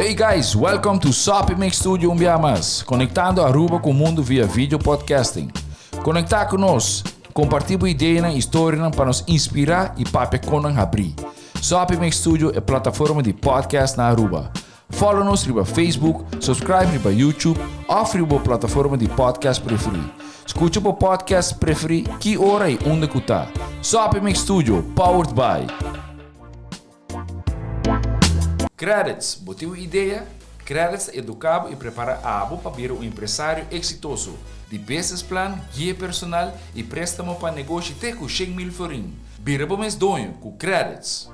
Hey guys, welcome to Soppy Mix Studio un bia mas, conectando Aruba cu mundo via video podcasting. Conecta cu nos, comparti bo ideanan y historianan pa nos inspira y papia con nan habri. Soppy Mix Studio e plataforma di podcast na Aruba. Follow nos riba Facebook, subscribe riba YouTube of riba bo plataforma di podcast preferi. Scucha bo podcast preferi ki ora y unda cu ta. Soppy Mix Studio, powered by. Credits, bo tin un idea? Credits ta educa bo y prepara abo pa bira un empresario exitoso. Di business plan, guia personal y prestamo pa negoshi te cu 100,000 florin. Bira bo mes doño cu Credits.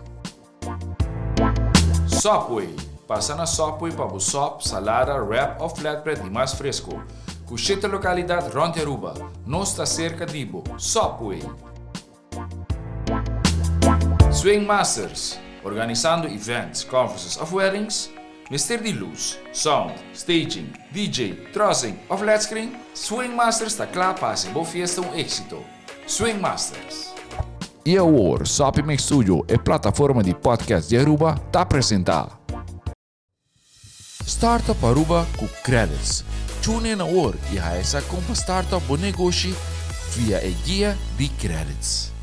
Subway, Pasa na Subway pa bo sop, salada, wrap of flatbread di mas fresco. Cu shete localidad rond di Aruba. Nos ta cerca di bo. Subway! Swing Masters, Organisando events, conferences of weddings? Mester di luz, sound, staging, DJ, trussing of led screen? Swing Masters ta cla pa haci bo fiesta un exito. Swing Masters. Y awor, Soppy Mix Studio, e plataforma di podcast di Aruba, ta presenta. Startup Aruba cu Credits. Tune in awor y haya sa con pa startup bo negoshi via e guia di Credits.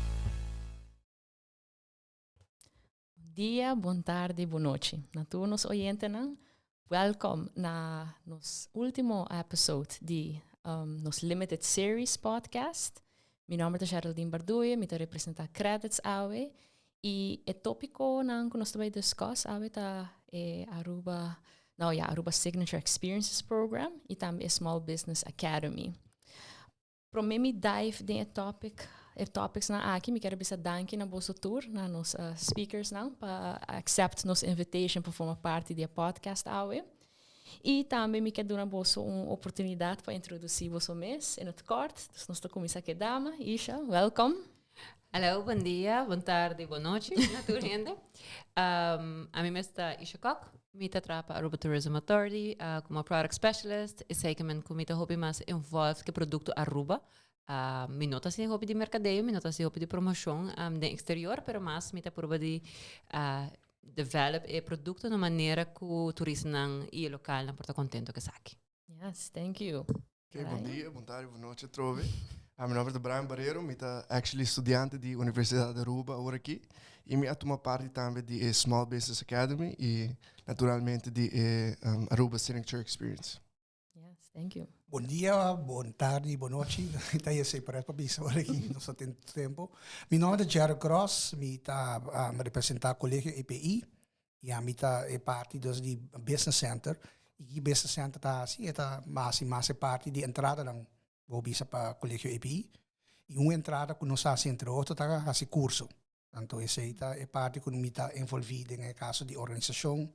Bon dia, bon tardi, bon nochi. Na tur nos oyentenan, welcome na nos ultimo episode di nos limited series podcast. Mi nomber ta Geraldine Barduye, mi ta representa Credits awe. Y e topiconan cu nos ta bay discuss awe ta e Aruba, no ja, Aruba Signature Experiences Program y tambe e Small Business Academy. Prome mi dive den e topic, e topics nan aki, mi kier bisa danki na boso tur, na nos speakers nan, pa accept nos invitation pa forma parti di e podcast awe. Y tambe mi kier duna boso un oportunidad pa introduci boso mes in het kort. Dus nos ta cuminsa cu e dama. Isha, welcome. Hallo, bon dia, bon tardi, bon nochi na tur hende. Ami mes ta Isha Kok. Mi ta traha pa Aruba Tourism Authority como product specialist. Esei ke men ku mi ta hopi mas involved ku e produkto Aruba. Mi no ta hasi hopi di merkadeo, mi no ta hasi hopi di promoshon den eksterior, pero mas mi ta purba di develop e produkto na un manera ku turistanan i e lokalnan por ta kontento ku esaki. Yes, thank you. Ok, bon dia, bon tardi, bon nochi atrobe. Mi nomber ta Brian Barrero, mi ta actually studiante di Universidad di Aruba awor aki y mi a tuma parti tambe di e Small Business Academy y naturalmente di e Aruba Signature Experience. Yes, thank you. Bon dia, bon tardi, bon nochi. Ta esei por pa bisa awor aki, nos no tin tempo. Mi nomber ta Jerry Cross, mi ta representa Colegio EPI Y ami ta e parti dus di business center. Y ki business center ta haci? E ta haci mas e parti di entradanan, bo bisa pa Colegio EPI. Y un entrada cu nos haci entre otro ta haci curso. Anto esey ta e parti cu mi ta envolvi den e caso di organisacion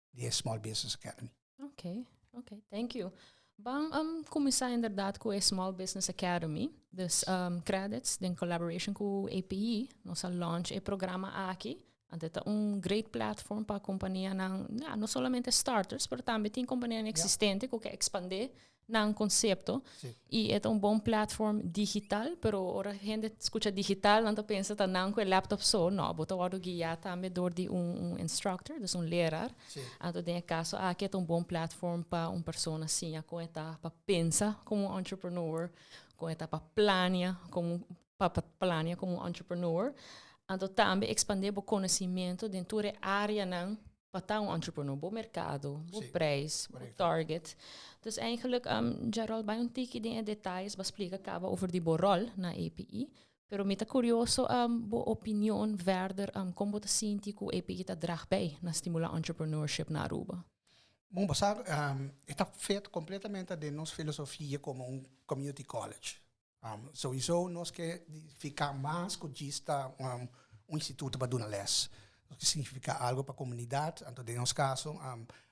di e Small Business Academy. Ok, ok, thank you. Ban cuminsa inderdaad cu e Small Business Academy. Dus Credits den collaboration cu API nos a launch e programa aki. Anto ta un great platform pa companianan, ja, no solamente starters, pero tambe tin companianan existente cu ke expande nan concepto. Y e ta un bon platform digital, pero ora hende scucha digital, nan ta pensa ta nan cu e laptop so. No, bo ta wordo guia tambe door di un instructor, dus un leraar. Anto den e caso aki e ta un bon platform pa un persona siña con e ta pa pensa como un entrepreneur, con e ta pa plania como pa plania como un entrepreneur. Anto tambe expande bo conocimiento den tur e areanan pa ta un entrepreneur. Bo mercado, bo prijs, bo target. Dus eigenlijk, Gerald, bai un tiki den e detalles, bo a splica caba over di bo rol na API. Pero mi ta curioso bo opinion verder, con bo ta sinti cu API ta draag bij na stimula entrepreneurship na Aruba? Bon, bo sa, e ta fit completamente den nos filosofia como un community college. Souiso nos ke signifiká mas ku djis ta un instituto pa duna lès. Nos ke signifiká algu pa komunidat, anto den nos kaso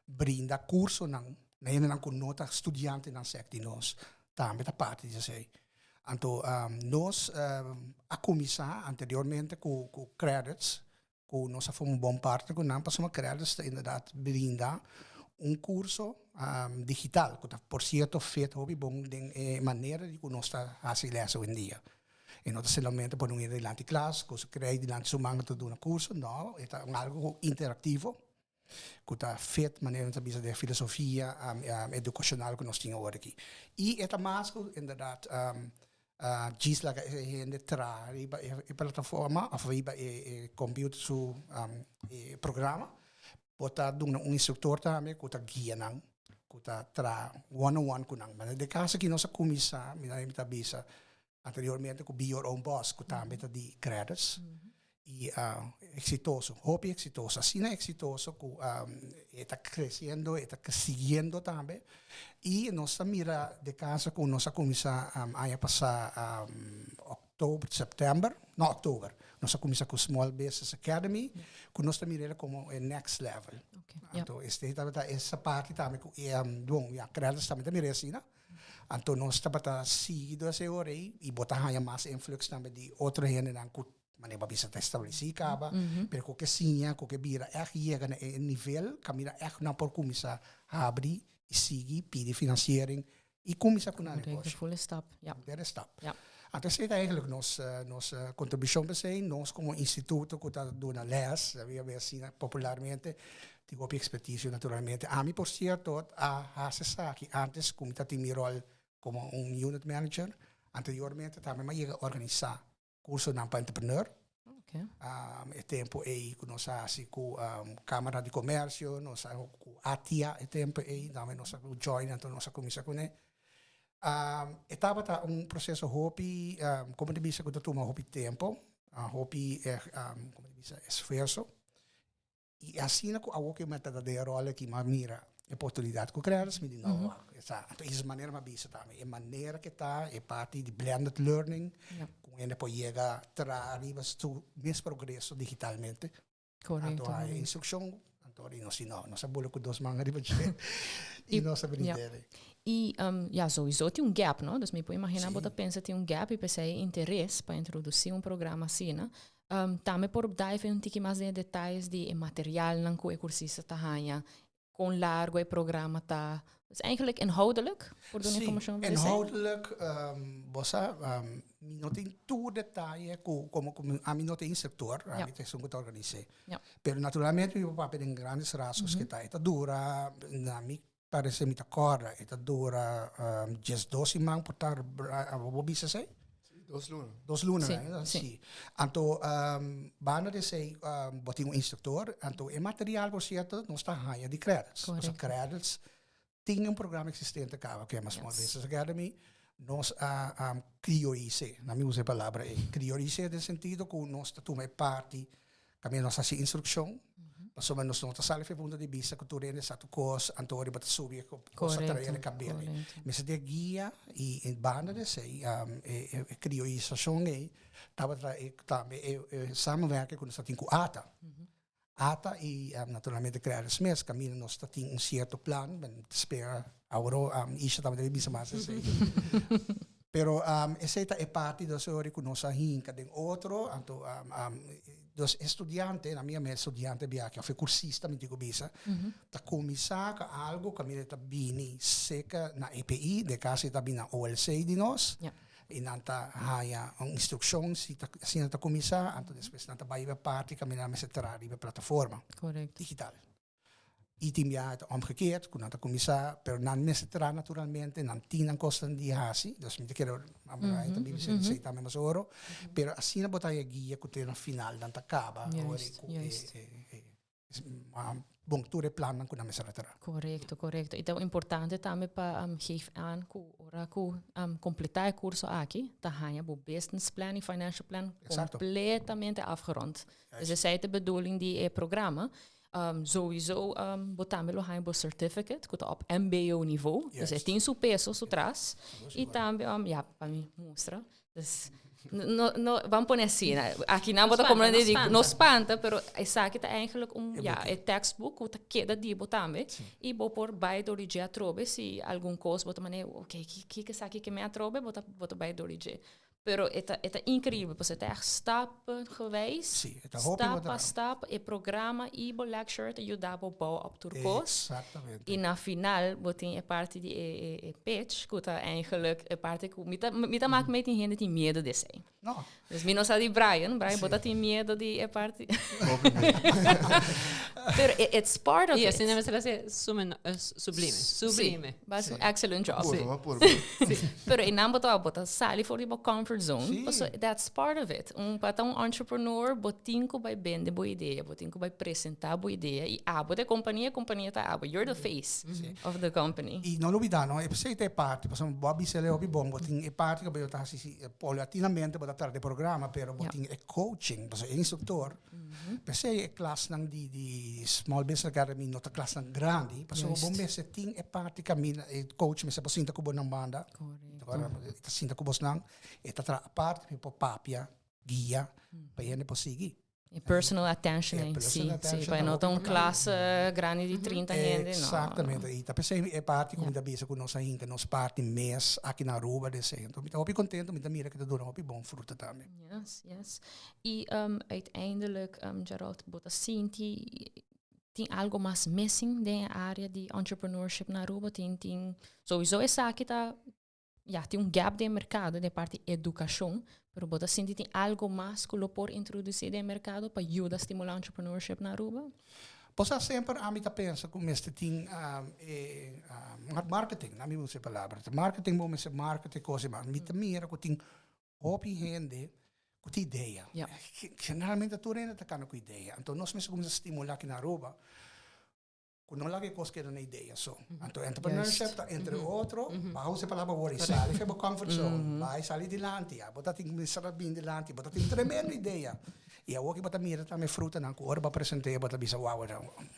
brinda kursonan na hendenan ku no ta studiantenan sèk di nos tambe ta parti di esei. Anto nos a kuminsá anteriormente ku credits ku nos a forma un bon partner ku nan pasobra Credits ta inderdat brinda un kurso digital ku ta por sierto fit hopi bon den e manera di ku nos ta hasi lès oyendia. E no ta solamente pone un hende dilanti klas ku su krei dilanti su manga ta duna kurso, no, e ta un algu interaktivo. Ku ta fit manera nos ta bisa den filosofia edukashonal ku nos tin awor aki. I e ta mas ku inderdat djis laga e hende traha riba e plataforma òf riba e computer su e programa. Bo ta duna un instruktor tambe ku ta guia nan, ku ta traha one on one ku nan. Manera den kaso aki nos a kuminsá, mi ta bisa anteriormente ku Be Your Own Boss ku tambe ta di Qredits i eksitoso, hopi eksitoso, asina eksitoso ku e ta kresiendo, e ta siguiendo tambe i nos ta mira de kaso ku nos a kuminsá aña pasá oktober, sèptèmber, no oktober, nos a kuminsá ku Small Business Academy ku nos ta mir'el komo e next level. Anto esei tabata esa parti tambe ku bon ya Qredits tambe ta mir'é asina. Anto nos tabata sigui dos e ora ei i bo ta haña mas influx tambe di otro hendenan ku manera bo a bisa ta establesí kaba, pero ku ke siña, ku ke bira ègt yega na e nivel kaminda ègt nan por kuminsá habri i sigui pidi finansiering i kuminsá ku nan Correcto, negoshi. full stap, ja. Derde stap. Ja. Anto esei ta eigenlijk nos nos kontribushon p'esei, nos komo instituto ku ta duna lès, asina popularmente, Tin hopi experticio naturalmente. Ami por cierto a haci esaki antes cu mi ta tin mi rol como un unit manager. Anteriormente tambe mi a yega organisa cursonan pa entrepreneur. E tempo ey cu nos a haci cu Camara di Comercio, nos a cu ATIA e tempo ey, tambe nos a join anto nos a cuminsa cune. E tabata un proceso hopi, como ta bisa cu ta tuma hopi tempo, hopi, como ta bisa, esfuerzo. I asina ku awor ku mi a trata den e ròl aki, mi a mira e oportunidat ku Qredits, mi di no, wak, esa. Anto esei manera mi a bisa tambe, e manera ke ta e parti di blended learning, ku hende por yega traha riba su mes progreso digitalmente. Anto a e instrukshon, anto di nos di no, nos a bula ku dos man riba dje i nos a bini dere. I ya, souiso tin un gap, no? Dus mi por imagina bo ta pensa tin un gap i p'esei e interes pa introdusí un programa asina. Tambe por dive un tiki mas den e detayes di e materialnan ku e kursista ta haña, kon largu e programa ta. Dus eigenlijk inhoudelijk por duna informashon over esei. Inhoudelijk, bo sa, mi no tin tur detaye ku komo ku ami no ta instruktor, ami ta esun ku ta organis'é. Pero naturalmente mi por papia den grandes rasgos ke ta. E ta dura, na mi parese mi ta kòrda, e ta dura 12 siman por ta, abo bo bisa esei? Sí, dos luna. Dos luna, Sí, né? sí. Sí. Anto, banda di esei, bo tin un instruktor, anto e material, por sierto, nos ta haña di Qredits. Pasobra Qredits tin un programa eksistente kaba ku yama Small Business Academy. Nos a krioris'é, na mi usa e palabra ei, krioris'é den sentido ku nos ta tuma e parti kaminda nos hasi instrukshon, pasobra nos no ta sali for e punto di bista ku tur hende sa tur kos, anto riba ta subi e kos a trae e kabel ei. Mester tin e guia i e banda di esei e kriorisashon ei tabata tambe e samenwerking ku nos ta tin ku ata. Ata i naturalmente Qredits mes kaminda nos ta tin un sierto plan, men ta spera awor Isha tabata debe bisa mas esei. Pero esei ta e parti dos ora ku nos a hinka den otro, anto dos e studiante, na mi a studiante biaha òf e kursista mi tin ku bisa, ta kuminsá ku algu kaminda e ta bini seka na EPI, den kaso e ta bini na OLC di nos. I nan ta haña un instrukshon si ta asina ta kuminsá, anto despues nan ta bai riba e parti kaminda nan mester traha riba e plataforma digital. I tin biaha ta omgekeerd ku nan ta kuminsá, pero nan mester traha naturalmente, nan tin nan kosnan di hasi, dus mi ta kere ta bibi esei tambe mas oro, pero asina bo ta haña guia ku te na final nan ta kaba ora ku e Bon, tur e plannan ku nan mester a traha. Korekto, korekto. I ta importante tambe pa geef aan ku ora ku kompletá e kurso aki, ta haña bo business plan i financial plan kompletamente afgerond. Dus esei ta e bedoeling di e programa. Sowieso bo tambe lo haña bo certificate ku ta op mbo nivo. Dus e tin su peso su tras. I tambe, ya, pa mi mustra. Dus, no, no, vamos pone asina. Aki nan bo ta comprende di, no spanta, pero esaki ta eigenlijk un, ja, e textbook ku ta keda di bo tambe. I bo por bai dor di dje atrobe si algun kos bo ta mane, ok, kiko esaki ke mi atrobe, bo ta, bo ta bai dor di dje. Pero e ta increibel, pasobra e ta echt stappengewijs. Si, e ta hopi Stap pa stap, e programa y bo lecture ta yuda bo bouw op tur cos. Exactamente. Y na final, bo tin e parti di e pitch, cu ta eigenlijk e parti cu mi ta maak mi tin hende tin miedo di esey. No. Dus mi no sa di Brian, Brian, bo tin miedo di e parti. Pero it's part of E it. asina nan ta sublime. Sublime. Si, un excellent job. Purba, purba. Pero einan bo ta sali for di bo comfort zone. So that's part of it. Pa un entrepreneur, bo tin cu bay bende bo idea, bo tin cu bay presenta bo idea y abo ta compania, compania ta abo. You're the face of the company. Y no lubida, no? E esey ta parti, pasobra bo a bisa e hopi bon, bo tin e parti cu bo ta si paulatinamente bo ta trata e programa, pero bo tin e coaching, bo e instructor. P'esey e klasnan di Small Business Academy no ta klasnan grandi, pasobra bo mester tin e parti caminda e coach mester por sinta cu bo nan banda. Correcto. Ta sinta cu bosnan, e ta tra aparte pa papia, guia, pa hende por sigui. E personal attention, E eh. personal attention Si, pa ta no ta un hopi. klas grandi di 30 hende, no. Exactamente. Y ta p'esey e parti cu mi ta bisa cu nos ainda nos parti mes aki na Aruba di esey. Anto, mi ta hopi contento, mi ta mira cu ta duna hopi bon fruta tambe. Yes. Y uiteindelijk, Gerald, bo ta sinti tin algo mas missing den area di entrepreneurship na Aruba? Tin sowieso esaki ta, ja, tin un gap den mercado, den parti educacion, pero bo ta sinti tin algo mas cu lo por introduci den mercado pa yuda stimula entrepreneurship na Aruba? Posa semper ami ta pensa cu mester tin marketing, na mi usa palabra. Marketing bo mester marketing cos, maar mi ta mira cu tin hopi hende cu tin idea. Generalmente tur hende ta cana cu idea. Anto nos mester cuminsa stimula aki na Aruba cu no laga e cos keda na idea so. Anto entrepreneurship ta entre otro, bay usa e palabra worry, sali for di comfort zone, bay sali dilanti, ya, bo ta tin cuminsa bin dilanti, bo ta tin tremendo idea. Y awor cu bo ta mira tambe frutanan cu ora bo presenta, bo ta bisa: "Wow,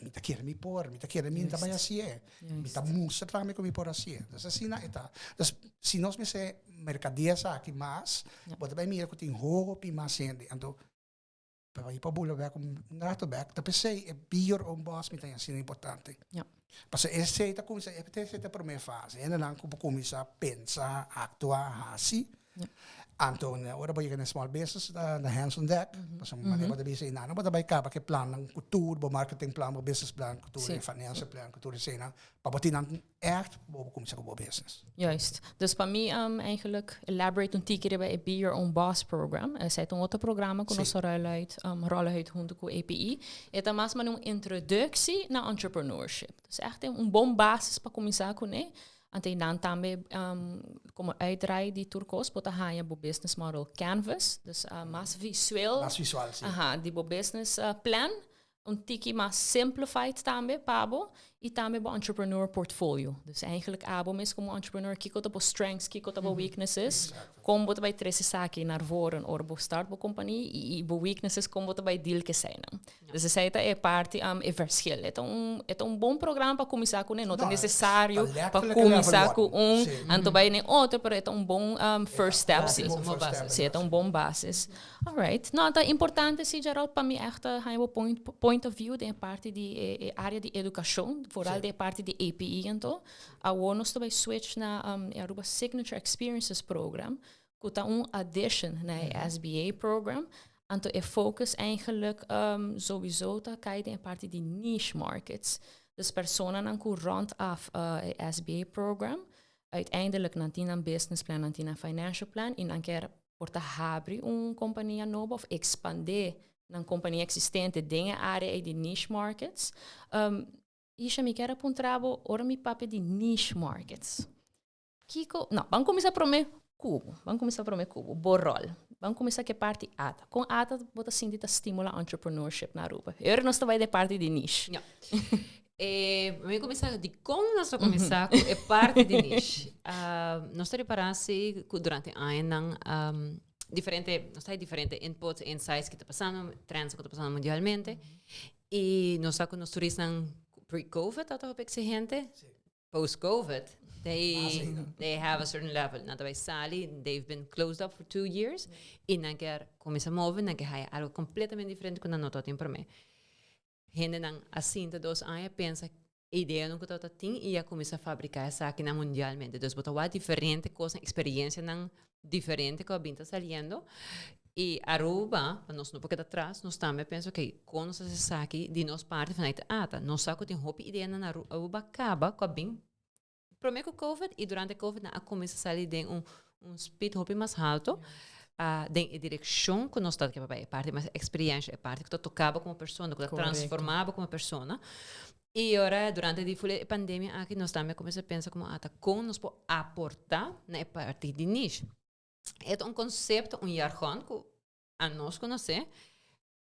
mi ta kere mi por, mi ta kere mi ta bay haci. Mi ta mustra tambe cu mi por haci." Dus asina e ta. Dus si nos mester mercadea aki mas, bo ta bay mira cu tin hopi mas hende. Anto, pa pa bula back un rato back, ta p'esey e be your own boss mi ta asina importante. Pasobra esey ta cuminsa, esey ta prome fase. Hende nan cu cuminsa pensa, actua, haci. Anto, ora bo yega na small business, na hands on deck, pasobra manera bo ta bisa, no bo ta bay caba cu plan nan cu tur, bo marketing plan, bo business plan, cu tur, financial plan, cu tur esey nan, pa bo tin nan echt, bo cuminsa cu bo business. Juist. Dus pa mi eigenlijk elaborate un tiki riba e Be Your Own Boss program. Esey ta un otro programa cu nos rollen uit hunto cu API. E ta mas maar un introductie na entrepreneurship. Dus echt un bon basis pa cuminsa cu ne. Anto dan tambe como uitdraai di tur cos, bo ta haya bo business model canvas, dus mas visueel. Mas visual, si. Aha, di bo business plan, un tiki mas simplified tambe pa bo y tambe bo entrepreneur portfolio. Dus eigenlijk abo mes como entrepreneur, kiko ta bo strengths, kiko ta bo weaknesses, con bo ta bay trece esaki naar voren ora bo start bo company y bo weaknesses, con bo ta bay deal cu esey nan. Dus esey ta e parti e verschil. E ta un bon programa pa cuminsa cu, no ta No, necesario ta pa letterlijk cuminsa level cu one. un, anto bay na otro, pero e ta un bon first step, si. Un bon first step. Si, e ta un bon basis. Alright. No, ta importante, si, Gerald, pa mi echt e point of view den parti di area di educacion, vooral den parti di API anto. Awor nos tambe switch na Aruba Signature Experiences Program, cu ta un addition na e SBA program. Anto e focus eigenlijk sowieso ta cay den parti di niche markets. Dus personanan cu rond af e SBA program, uiteindelijk nan tin een business plan, nan tin een financial plan y nan kier por ta habri un compania nobo of expande un compania existente den e area di niche markets. Isha, mi kier puntra bo, ora mi papia di niche markets. Kiko, no, ban cuminsa prome cu bo. Ban cuminsa prome cu bo. Bo rol. Ban cuminsa cu e parti ATA. Con ATA bo ta sinti ta stimula entrepreneurship na Aruba? Awor nos ta bay den parti di niche. Ja. Mi cuminsa di con nos a cuminsa cu e parti di niche. Nos ta ripara cu durante añanan diferente, nos tin diferente inputs, insights cu ta pasando, trends cu ta pasando mundialmente. Y nos sa cu nos turistanan pre-COVID tabata exigente. Post-COVID, they have a certain level. Nan ta sali, they've been closed up for 2 years. Y nan kier cuminsa move, nan kier haya algo completamente diferente cu nan no tin pa mi. Hendenan a sinta 2 aña pensa Ideanan ku tabata tin i a kuminsá fabriká esakinan mundialmente. Dus bo ta wak diferente kosnan, eksperiencianan diferente ku a bin ta saliendo. I Aruba, pa nos no por keda atras, nos tambe a pensa, ok, kon nos hasi esaki di nos parti vanuit ATA? Nos sa ku tin hopi ideanan na Aruba kaba ku a bin promé ku Covid i durante Covid nan a kuminsá sali den un un speed hopi mas halto den e direkshon ku nos ta ke bai, e parti mas eksperiencia, e parti ku ta toka bo komo persona, ku ta transformá bo komo persona. I ora durante di ful e pandemia aki nos tambe a kuminsá pensa komo ata kon nos por aportá na e parti di niche. E ta un konsepto, un jargon ku a nos konosé.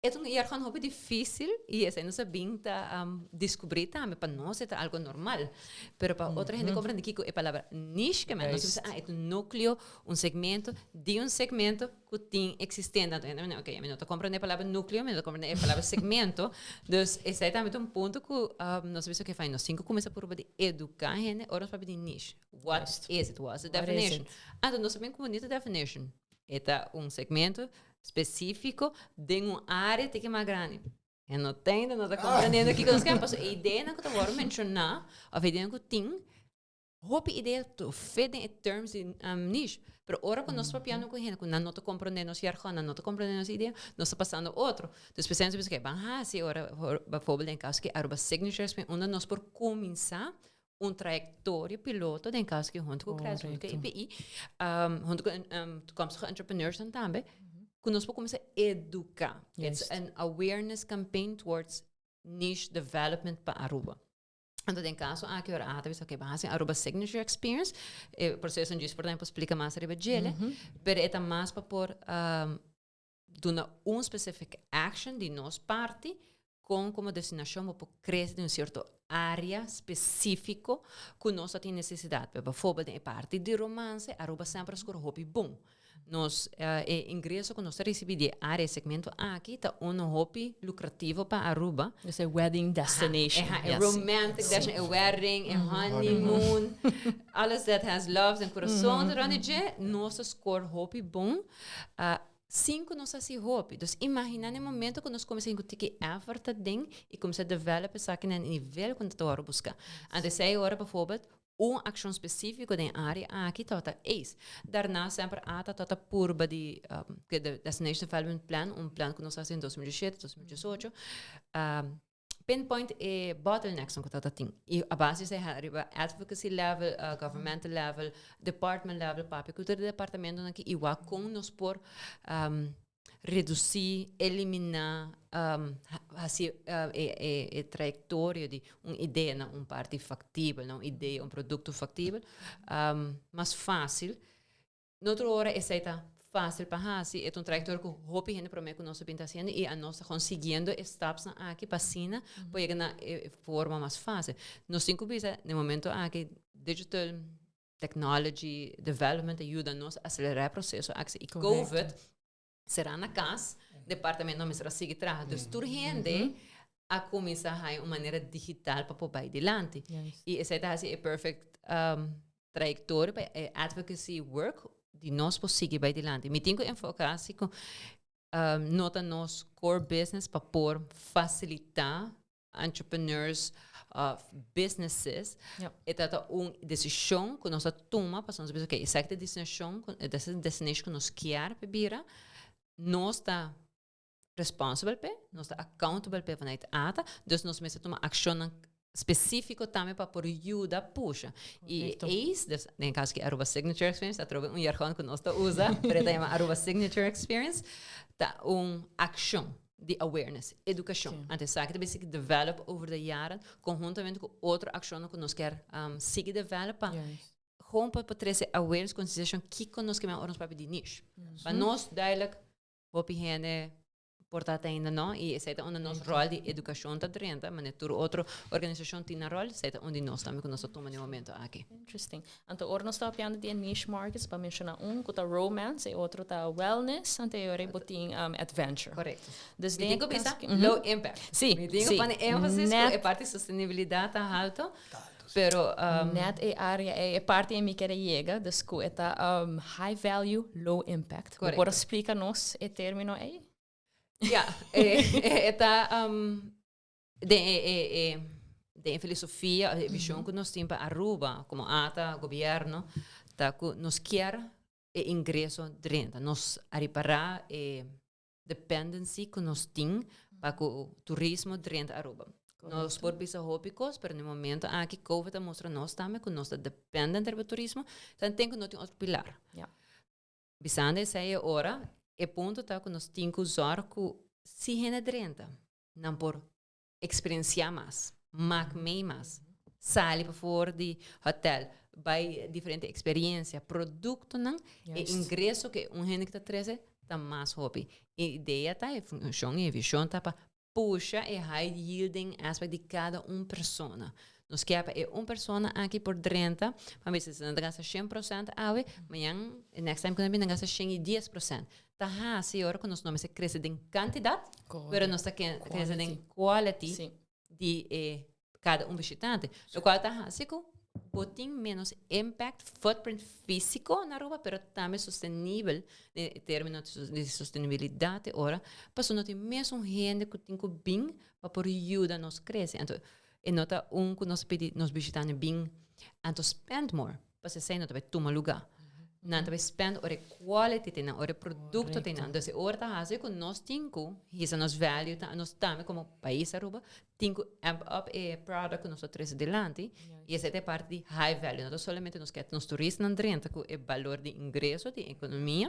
E ta un jargon hopi difícil i esei nos a bin ta descubrí tambe. Pa nos e ta algo normal, pero pa otro hende comprende kiko e palabra niche ke men. Nos ta bisa, ah, e ta un núcleo, un segmento di un segmento ku tin existente. Anto hende mende, ok, mi no ta comprende e palabra núcleo, mi no ta comprende e palabra segmento. Dus esei tambe ta un punto ku nos a bisa, ok, fine, nos tin ku kuminsá purba di eduká hende ora nos papia di niche. What is it? What's the definition? Anto nos a bin ku bunita definition. E ta un segmento spesífiko den un área tiki mas grandi. E no ta no ta komprendiendo kiko nos ken. Pasobra e ideanan ku ta wòrdu menshoná òf e ideanan ku tin, hopi idea ta fit den e terms di niche. Pero ora ku nos papiando ku hende ku nan no ta komprendé nos jargon, nan no ta komprendé nos idea, nos ta pasando otro. Dus p'esei nos a bisa, ban hasi ora, bijvoorbeeld den kaso ki Aruba Signatures, unda nos por kuminsá un trayectoria piloto den caso ki hunto cu Cres, hunto cu EPI, hunto cu toekomstige entrepreneurs dan tambe, cu nos por cuminsa educa. It's an awareness campaign towards niche development pa Aruba. Anto den caso aki ora ATA bisa, okay, ban haci Aruba Signature Experience, e proceso djis por tambe por splica mas ariba djele, pero e ta mas pa por duna un specific action di nos parti con como destinacion bo por crece den un cierto area specifico cu nos ta tin necesidad. Pero bijvoorbeeld den e parti di romance, Aruba semper a score hopi bon. Nos e ingreso cu nos ta ricibi di e area, e segmento aki, ta uno hopi lucrativo pa Aruba. Dus e wedding destination. Aha, e romantic destination, e wedding, e honeymoon, alles that has love den curason rond di dje, nos ta score hopi bon. Sin ku nos hasi hopi. Dus imaginá na e momento ku nos kuminsá hinku tiki effort aden i kuminsá develop esaki na e nivel ku nos ta wòrdu buska. Anto esei ora bijvoorbeeld un akshon spesífiko den e área aki tabata eis. Daarna semper ata tabata purba di de Destination Development Plan, un plan ku nos hasi den 2017, 2018, pinpoint e bottlenecks ku ta tin. I a base di esei riba advocacy level, governmental level, department level, papia ku tur e departamentonan aki i wak kon nos por redusí, eliminá, hasi e trayektoria di un idea na un parti faktibel, na un idea, un produkto faktibel, mas fásil. No tur ora esei ta fácil pa hasi. E ta un trayectoria ku hopi hende promé ku nos a bin ta hasiendo i anos ta gewoon siguiendo e stapsnan aki pa asina por yega na e forma mas fácil. Nos tin ku bisa na e momento aki digital technology development ta yuda nos acelerá e proseso aki i covid será na kas, departamento mester a sigui traha. Dus tur hende a kuminsá haña un manera digital pa por bai dilanti. I esei ta hasi e perfect trayektoria pa e advocacy work di nos por sigui bai dilanti. Mi tin ku enfoká si ku no ta nos core business pa por fasilitá entrepreneurs of businesses. E ta ta un desishon ku nos a tuma pasobra nos a bisa okay esaki ta e destinashon ku destination ku nos kier pa bira. Nos ta responsible p'e, nos ta accountable p'e vanuit ATA, dus nos mester tuma accionnan specifico tambe pa por yuda pusha. Y ACE, dus den caso aki Aruba Signature Experience, atrobe un jargon cu nos ta usa, pero e ta yama Aruba Signature Experience, ta un accion di awareness, educacion. Anto esaki ta basic develop over de jaren, conhuntamente cu otro accionnan cu nos kier sigui develop pa gewoon pa trece awareness, concientisacion kico nos kier ora nos papia di niche. Pa nos duidelijk Hopi hende por ta ainda no y esey ta unda nos rol di educacion ta drenta, mane tur otro organisacion tin nan rol, esey ta un di nos tambe cu nos ta tuma den momento aki. Interesting. Anto ora nos ta papiando di e niche markets, pa menciona un cu ta romance, e otro ta wellness, anto e ora bo tin adventure. Correcto. Dus Mi den tin cu e bisa caso low impact. Si, Mi tin cu si. pone énfasis cu Net e parti sostenibilidad ta halto. Pero Net e area ei, e parti ei mi kere yega, dus ku e ta high value, low impact. Bo por a splika nos e termino ei? Ja, e ta den e Den filosofia, e vision cu nos tin pa Aruba, como ATA, gobierno, ta cu nos kier e ingreso drenta. Nos a ripara e dependency cu nos tin pa cu turismo drenta Aruba. Nos por bisa hopi cos, pero na e momento aki COVID a mustra nos tambe cu nos ta dependent riba turismo, tanten cu no tin otro pilar. Bisando esey e ora, e punto ta cu nos tin cu zorg cu si hende drenta, nan por experiencia mas, mak mee mas, sali pafor di hotel, bai diferente experiencia, productonan, e ingreso cu un hende ta trece ta mas hopi. E idea ta, e funcion y e vision ta pa pusha e high yielding aspect di cada un persona. Nos kier pa e un persona aki por drenta, pa bisa si nan ta gasta 100% awe, mañan, next time cu nan bin nan gasta 110%. Ta hasi ora ku nos no mester krese den kantidat, pero nos ta krese den quality di e kada un bishitante. Lokual ta hasi ku bo tin menos impact, footprint físiko na Aruba, pero tambe sostenibel den e término di sostenibilidat e ora, pasobra no tin mesun hende ku tin ku bin pa por yuda nos krese. Anto e no ta un ku nos pidi nos bishitante bin anto spend more. Pasobra esei no ta bai tuma lugá. Nan ta bai spend ora e quality tin nan, ora e produkto tin nan. Dus e ora ta hasi ku nos tin ku hisa nos value, ta nos tambe komo pais Aruba tin ku amp up e product ku nos ta trese dilanti. I esei ta e parti di high value. No ta solamente nos ke nos turistanan drenta ku e balor di ingreso di ekonomia,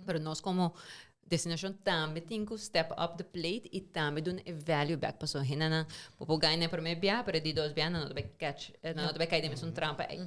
pero nos komo destinashon tambe tin ku step up the plate i tambe duna e value back. Pasobra hendenan bo por gana e prome bia, pero e di dos bia nan no ta bai catch, nan no ta bai kai den mesun trampa ei.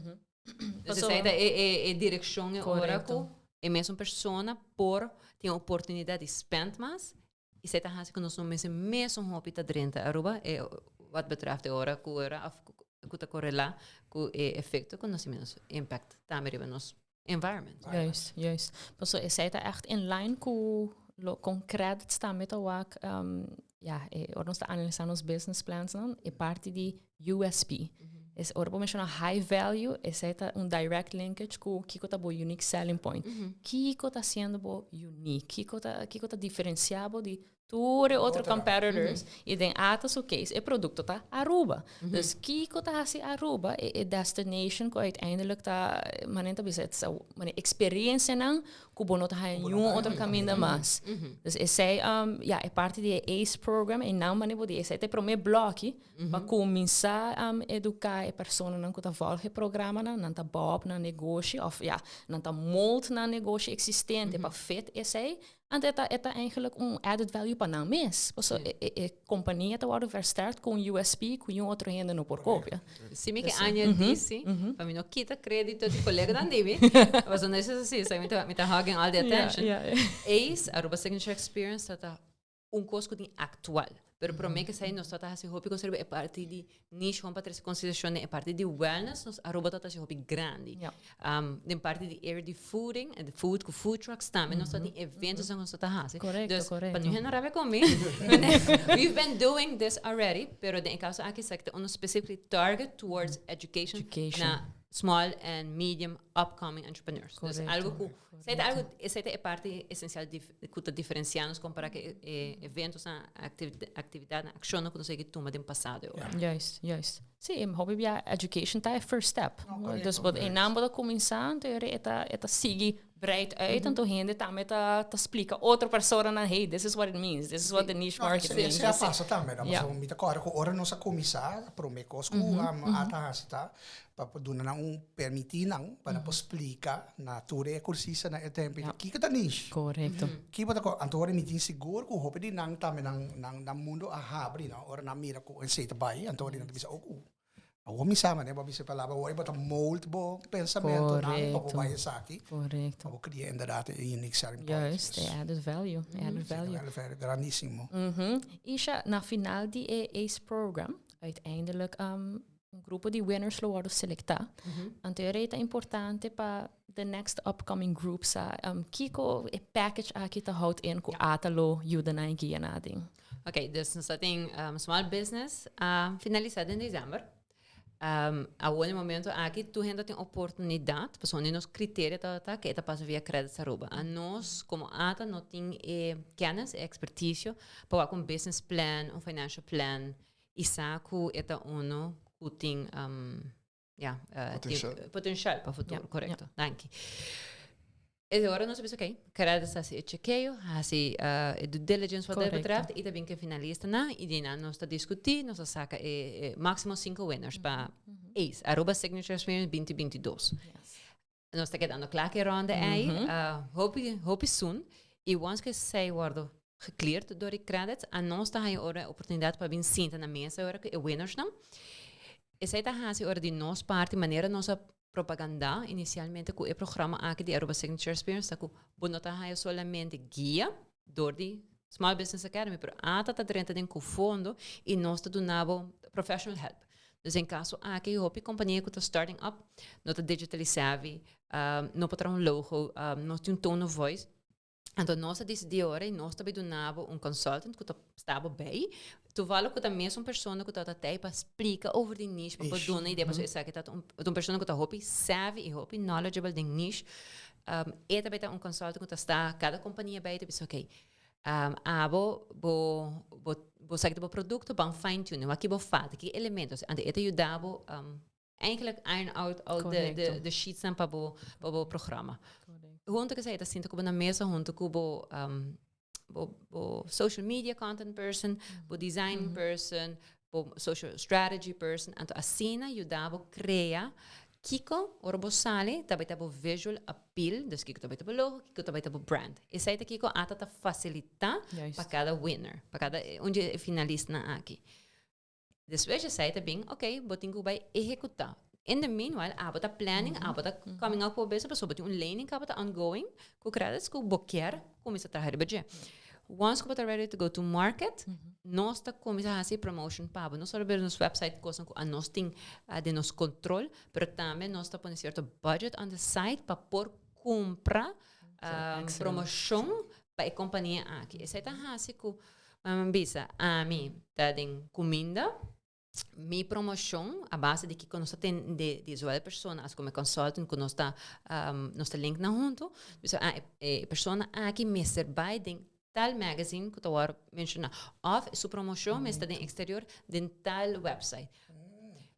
Dus esei ta e e e direkshon e ora ku e mesun persona por tin oportunidat di spend mas i esei ta hasi ku nos no mester mesun hopi ta drenta Aruba e wat betreft e ora ku ora òf ku ta korelá ku e efekto ku nos tin menos impact tambe riba nos environment. Juist, juist. Paso esei ta echt in line ku lo kon credits tambe ta wak um, ja, e, ora nos ta analisa nos business plans nan, e parti di USP. Es ora bo menciona high value, esei ta un direct linkage ku kiko ta bo unique selling point. Kiko ta haciendo bo unique? Kiko ta diferencia bo di tur e otro competitors? I den ATA su case, e producto ta Aruba. Dus kiko ta hasi Aruba e destination ku uiteindelijk ta manera ta bisa it's a manera experiencia nan ku bo no ta haya niun otro caminda mas. Dus esei ja, e parti di e ACE program e nan manera bo di esei ta e prome blokkie pa kuminsá eduká e personanan ku ta volg e programanan, nan ta bouw op nan negoshi of ja, nan ta mold nan negoshi existente pa fit esei. Anto e ta eigenlijk un added value pa nan mes. Paso e kompania ta wòrdu versterkt ku un USP ku niun otro hende no por kopia. Si mi ke añadí si, pa mi no kita krédito di koleganan di mi, pasobra no es así, so mi ta hogging all the attention. ACE, Aruba Signature Experience, ta ta un kos ku tin aktual. Pero promé ku esei nos ta hasi hopi kos riba e parti di niche gewoon pa trese konsiderashon den e parti di wellness, nos Aruba ta hasi hopi grandi. Den parti di area di fooding, de food ku food trucks tambe nos ta tin eventos ku nos ta hasi. Dus pa no hende rabia ku mi, we've been doing this already, pero den e kaso aki esaki ta uno specifically target towards education, Education. Na small and medium upcoming entrepreneurs. Dus algo ku esei ta algo, esei ta e parti esencial ku ta diferencia nos compara ku e eventos, actividad, accionnan ku nos a tuma den pasado. Juist. Sí, hopi bia education ta e first step. Dus wat e naam bo kuminsá, anto e ta sigui breed uit, anto hende tambe ta splika otro persona nan, "Hey, this is what it means, this is what the niche market means." Esei a pasa tambe, no? Pasobra mi ta kòrda ku ora nos a kuminsá, promé kos ku ATA hasi ta pa por duna nan un permití nan pa nan por splika na tur e kursista na e tempu kiko ta niche. Kiko ta ko anto ora mi tin sigur ku hopi di nan tambe nan mundu a habri, no? Ora nan mira ku esei ta bai, anto ora nan ta bisa, "Oh, ku awor mi sa manera bo a bisa e palabra, awor bo ta mold bo pensamentonan pa bo bai esaki." Pa bo kria inderdaad e unique selling point. Juist, e added value, e added value. Added value, grandísimo. Isha, na final di e ACE program, uiteindelijk un grupo di winners lo worden selektá. Anto ta importante pa the next upcoming groups kiko e package aki ta houdt in ku ATA lo yuda nan guia nan den. Ok, dus nos tin small business finalisá den desèmber. Awor na e momento aki, tur hende tin oportunidat, pasobra nos kriterio ta ku e ta pasa via Credits Aruba. Anos, komo ATA, no tin e kennis, e ekspertisio, pa un business plan, un financial plan. I sa ku e ta uno ku tin ja, Potencial. Tin potencial pa futuro, korekto. Danki. E ora nos a bisa, ok, Qredits hasi e chekeo, hasi e due diligence wat dat betreft, i ta bin ku e finalistanan, i di nan nos ta diskutí, nos ta saka e máksimo sinku winners pa ACE, Aruba Signature Experience 2022. Nos ta kedando kla ku e ronde ei, hopi, hopi soon. I once ku esei wòrdu gecleared dor di Qredits, anos ta haña ora e oportunidat pa bin sinta na mesa ora ku e winnersnan. Esei ta hasi ora di nos parti manera nos a propagandá inisialmente ku e programa aki di Aruba Signature Experience ta ku bo no ta haña solamente guia dor di Small Business Academy, pero ata ta drenta den ku fondo i nos ta duna bo professional help. Dus den kaso aki hopi kompania ku ta starting up no ta digitally savvy, no por traha un logo, no tin un tone of voice. Anto nos a disidí ora i nos ta bai duna bo un consultant ku ta sta bo bei. Toevallig ku ta mesun persona ku tabata tei pa splika over di niche, pa por duna idea, pasobra esaki ta un persona ku ta hopi savvy i hopi knowledgeable den niche. E ta bai ta un consultant ku ta sta kada kompania bei ta bisa okay, abo bo bo bo sa ki ta bo produkto, ban fine tune, wak ki bo falta, ki elementos. Anto e ta yuda bo eigenlijk iron out al de sheetsnan pa bo pa bo programa. Hunto ku esei ta sinta ku bo na mesa hunto ku bo bo bo social media content person, bo design person, bo social strategy person. Anto asina yuda bo krea kiko ora bo sali ta bai ta bo visual appeal, dus kiko ta bai ta bo logo, kiko ta bai ta bo brand. Esei ta kiko ata ta fasilita pa kada winner, pa kada un di e finalistnan aki. Despues esei ta bin, ok, bo tin ku bai ehekutá. In the meanwhile, abo ta planning, abo ta coming up ku bo business, pasobra bo tin un lening ku abo ta ongoing ku credits ku bo kier kuminsá traha riba dje. Once ku bo ta ready to go to market, nos ta kuminsá hasi promotion pa bo. No solo riba nos website kosnan ku anos tin den nos control, pero tambe nos ta pone sierto budget on the side pa por kumpra promoshon pa e kompania aki. Esei ta hasi ku Mama bisa, ami ta den kuminda, mi promoshon a base di kiko nos ta tende di zowel e persona as komo e consultant ku nos ta nos ta link nan huntu, bisa ah e persona aki mester bai den tal magazine ku ta wòrdu menshoná òf su promoshon mester ta den eksterior den tal website.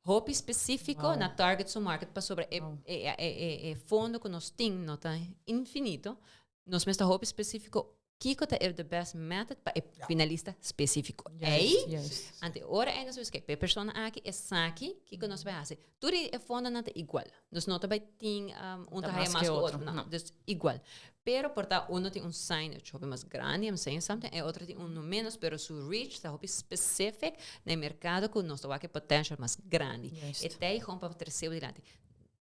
Hopi spesífiko na target su market pasobra e e fondo ku nos tin no ta infinito, nos mester hopi spesífiko Kiko ta e the best method pa e finalista specifico ei? Ante ora ei nos busca e persona aki esaki, kiko nos bai hasi? Tur e fondonan ta igual. Nos no ta bai tin un ta haya mas ku otro. No, dus igual. Pero por ta uno tin un signage hopi mas grandi, I'm saying something, e otro tin uno menos, pero su reach ta hopi specific na e mercado ku nos ta wak e potential mas grandi. E ta gewoon pa trese bo dilanti.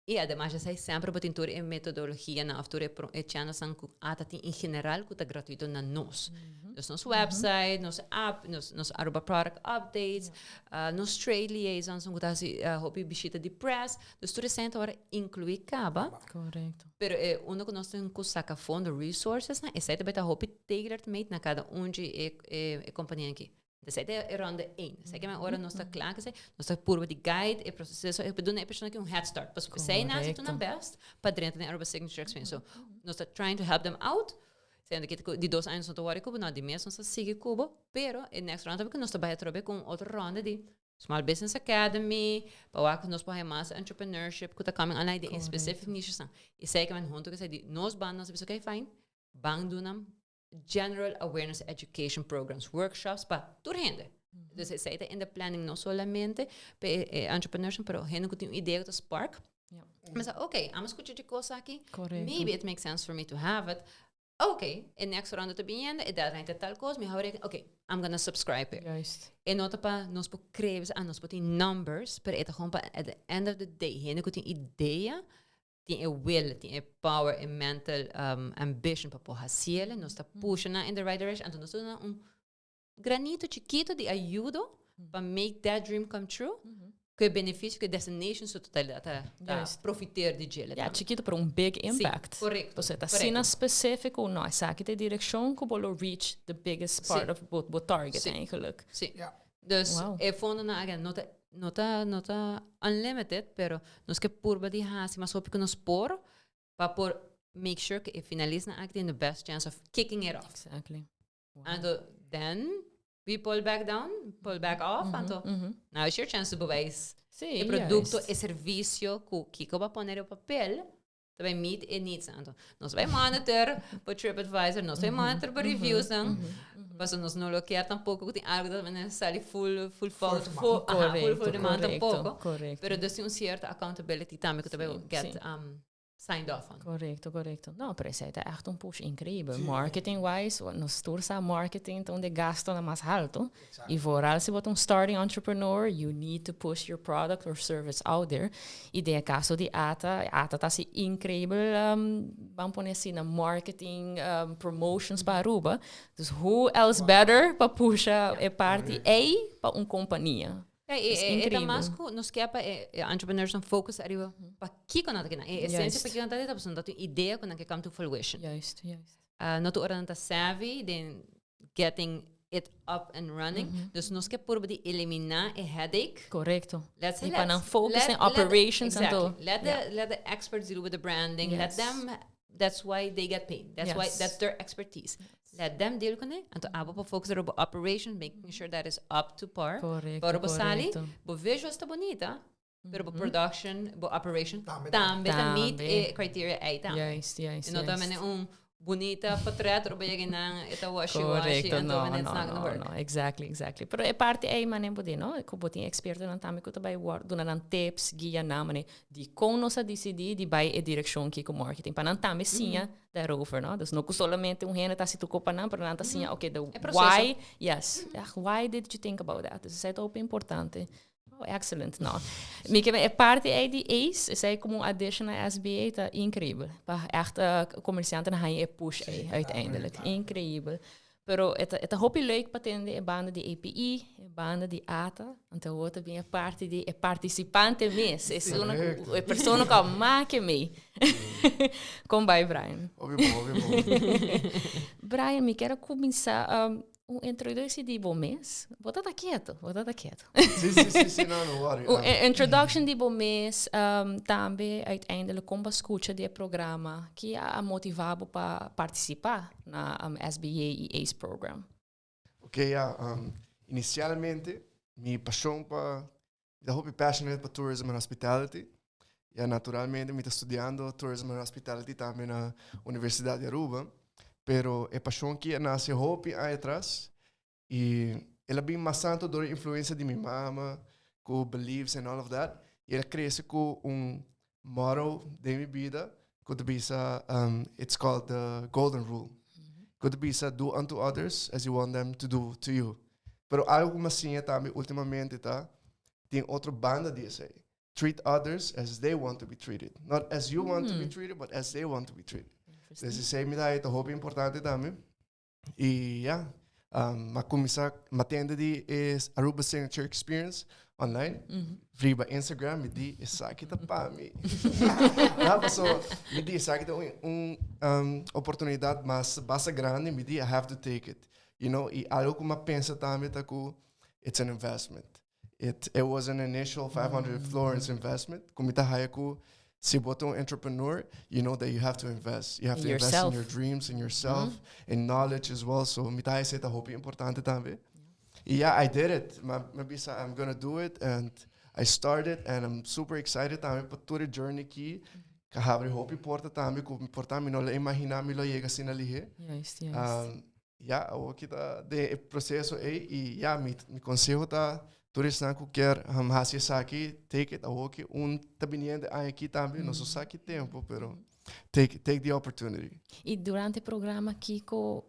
I ademas esei semper bo tin tur e metodologianan of tur e e channelsnan ku ata tin en general ku ta gratuito na nos. Dus nos website, nos app, nos nos Aruba product updates, nos trade liaisons ku ta hasi hopi bishita di press. Dus tur esei ta wòrdu inkluí kaba. Pero e unda ku nos tin ku saka fondo resourcesnan esei ta bai ta hopi tailored made na kada un di e e kompanianan aki. Esei ta e ronde één. Esei ke men ora nos ta kla ku esei, nos ta purba di guide e proseso e duna e persona aki un head start. Pasobra esei nan hasi tur nan best pa drenta den Aruba Signature Experience. So, nos ta trying to help them out. Siendo ke di dos aña nos no ta wòri ku bo, no, di mes nos ta sigui ku bo, pero e next ronde ta ku nos ta bai atrobe ku un otro ronde di Small Business Academy, pa wak ku nos por haña mas entrepreneurship ku ta coming online den e specific nichesnan. Esei ke men huntu ku esei di nos banda nos a bisa okay fine, ban duna general awareness education programs, workshops pa tur hende. Dus esei ta in the planning no solamente pa e, e entrepreneurs, pero hende ku tin un idea ku ta spark. Mi sa, okay, amo skucha di kos aki. Maybe it makes sense for me to have it. Okay, e next ronde ta biniendo, e deadline ta tal kos, mi hou reken, okay, I'm gonna subscribe it. E no ta pa nos por kree, ah, nos por tin numbers, pero e ta gewoon pa at the end of the day, hende ku tin idea, tin e will, tin e power, e mental ambition pa por haciele, nos ta pusha nan in the right direction, anto nos ta duna un granito chikito di ayudo pa make that dream come true, ku e beneficio ku e destination su totalidad ta profiteer di djele Ja, tambe. chikito pero un big impact. Si, correcto, Pasobra ta correcto. asina specifico, no, esaki ta e direccion ku bo lo reach the biggest part of bo target eigenlijk. Si. Ja. Dus Wow. e fondonan again no ta no ta no ta unlimited, pero nos ke purba di hasi mas hopi ku nos por pa por make sure ku e finalistnan aki tin the best chance of kicking it off. Exactly. Wow. Anto then. We pull back down, pull back off, anto now is your chance to bewijs e producto, e servicio cu kico bo a pone riba papel ta bay meet e needs. Anto nos bay monitor bo TripAdvisor, nos bay monitor bo reviews nan, pasobra nos no lo kier tampoco cu tin algo ta mene sali full full fout, full, aha, full full de man tampoco. Pero dus tin un cierto accountability tambe cu ta bay get signed off on. Correcto, correcto. No, pero esey ta echt un push increíbel. Marketing wise, nos tur sa marketing ta un de gastonan mas halto. Y vooral si bo ta un starting entrepreneur, you need to push your product or service out there. Y den e caso di ATA, ATA ta haci increíbel, ban pone asina, marketing promotions pa Aruba. Dus who else better pa pusha e parti ey pa un compania? Ja, e, e, e ta mas ku nos ke pa e, e entrepreneurs nan focus ariba pa kiko nan ta kina. E esencia pa kiko nan ta ta pasobra nan ta tin idea ku nan ke come to fruition. Juist, juist. No tur ora nan ta savvy den getting it up and running. Dus nos ke purba di elimina e headache. Correcto. Let's Y pa nan focus den operations en exactly. todo. Let the, let the experts deal with the branding. Let them, that's why they get paid. That's why, that's their expertise. Let them deal con e. Anto abo por focus riba bo operation, making sure that is up to par. Correcto, Ora bo sali, correcto. bo visuals ta bonita, pero bo production, bo operation Tambe tambe ta meet Tambe. e criteria ei tambe. Juist, E no ta juist. mene un bunita portret, ora bo yega nan e ta washy washy, Correcto, anto no, mene it's no, not gonna no, work. no, exactly, exactly. Pero e parti ei mane bo di, no? Ku bo tin expertonan tambe ku ta bai wor duna nan tips, guia nan mane di kon nos a disidí di bai e direkshon ki ku marketing. Pa nan tambe siña daarover, no? Dus no ku solamente un hende ta hasi tur kopa nan, pero nan ta siña, okay, the E proceso. why, yes, why did you think about that? Dus esei ta hopi importante. Oh, excellent, no. Mi ke e parti ei di ACE, esei como un addition na SBA ta increíbel. Pa echt comerciantenan haña e push ei, uiteindelijk. Increíbel. Pero e ta, e ta hopi leuk pa tende e banda di API, e banda di ATA, anto awor ta bin e parti di e participante mes, e suna ku, e persona ku a make mee. Kon bai, Brian? Hopi bon, hopi bon. Brian, mi kier a kuminsá un introductie di bo mes. Bo ta ta keto, bo ta ta keto. Sí, sí, sí, sí, no, no worry. Un introduction di bo mes, tambe uiteindelijk kon bo a skucha di e programa, ki a motivá bo pa partisipá na SBA y ACE program? Ok, ja, inicialmente mi pasion pa, mi ta hopi passionate pa tourism and hospitality. Ja, naturalmente mi ta studiando tourism and hospitality tambe na Universidad di Aruba. Pero e pasion ki a nace hopi aña atras y el a bin mas tanto door influencia di mi mama, cu beliefs and all of that. Y el a crece cu un motto den mi bida cu ta bisa, it's called the golden rule. Cu ta bisa, do unto others as you want them to do to you. Pero algo cu mi a siña tambe ultimamente ta, tin otro banda di esey. Treat others as they want to be treated. Not as you want to be treated, but as they want to be treated. Dus esey mi ta ta hopi importante tambe. Y ja, m'a cuminsa, m'a tende di e Aruba Signature Experience online. Riba Instagram, mi di esaki ta pa mi. Ja, paso mi di esaki ta un oportunidad mas basta grandi, mi di I have to take it. Y algo cu m'a pensa tambe ta cu it's an investment. It was an initial 500 florins investment. Cu mi ta haya cu si bo ta un entrepreneur, you know that you have to invest. You have to In invest in yourself. your dreams, in yourself, in knowledge as well. So mi ta haya esey ta hopi importante tambe. Y yeah, I did it. M'a bisa, I'm gonna do it. And I started and I'm super excited tambe pa tur e journey ki. Ka habri hopi porta tambe, cu por ta mi no lo imagina mi lo yega asina lihe. Juist, juist. Ja, awor ki ta den e proceso ei y ja, mi conseho ta tur esnan cu kier haci esaki, take it awor ki un ta biniendo aña aki tambe, no so sa ki tempo, pero take the opportunity. Y durante e programa kico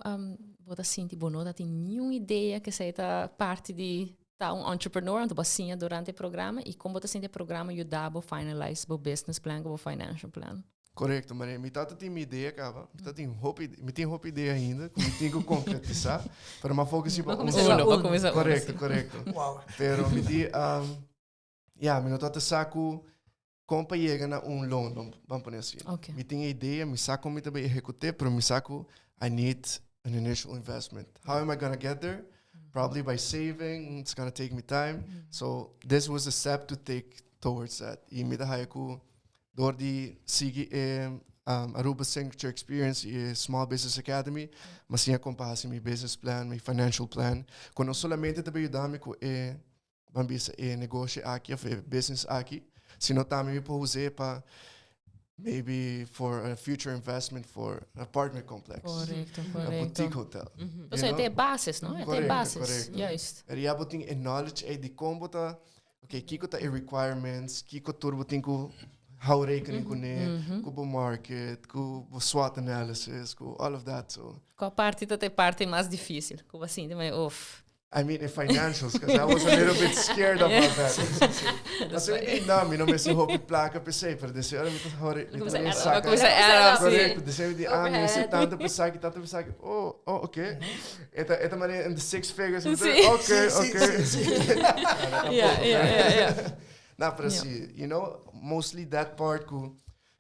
bo ta sinti bo no ta tin niun idea cu esey ta parti di ta un entrepreneur, anto bo a siña durante e programa y con bo ta sinti e programa yuda bo finalize bo business plan cu bo financial plan? Correcto, Maria. Mi tata tin mi idea caba. Mi tata tin hopi, mi tin hopi idea ainda, cu mi tin cu concretisa. Pero m'a focus riba Bo un cuminsa solo. Uno, bo cuminsa uno, Correcto, sí. correcto. Wow. Pero mi di, ja, mi no tata sa cu con pa yega na un loan, ban pone asina. Mi tin e idea, mi sa con mi ta bay ejecute, pero mi sa cu I need an initial investment. How am I gonna get there? Probably by saving, it's gonna take me time. So this was a step to take towards that. Y mi ta haya cu door di sigui e Aruba Signature Experience y Small Business Academy, m'a siña con pa haci mi business plan, mi financial plan, cu no solamente ta yuda mi cu e, ban bisa, e negoshi aki of e business aki, sino tambe mi por usa pa maybe for a future investment for an apartment complex. A boutique hotel. Dus het is basis, no? Het is basis. Correcto. Juist. En ya bo tin e knowledge ey di con bo ta, ok, kiko ta e requirements, kiko tur bo tin cu hou rekening cu ne, cu bo market, cu bo SWOT analysis, cu all of that. So. Cua parti ta e parti mas dificil? Cu bo a sinti mai, uf. I mean, in financials, because I was a little bit scared about that. Asina mi di, no, mi no mester hopi placa p'esei, pero deseo ora mi ta hori, mi ta saca. Cuminsa add up, si. Correcto, deseo mi di, ah, mi mester tanto p'esaki, tanto p'esaki. Oh, oh, ok. E ta, e ta manera in the six figures. Mi ta, ok, ok. Ja, ja, ja, ja. No, pero si, mostly that part cu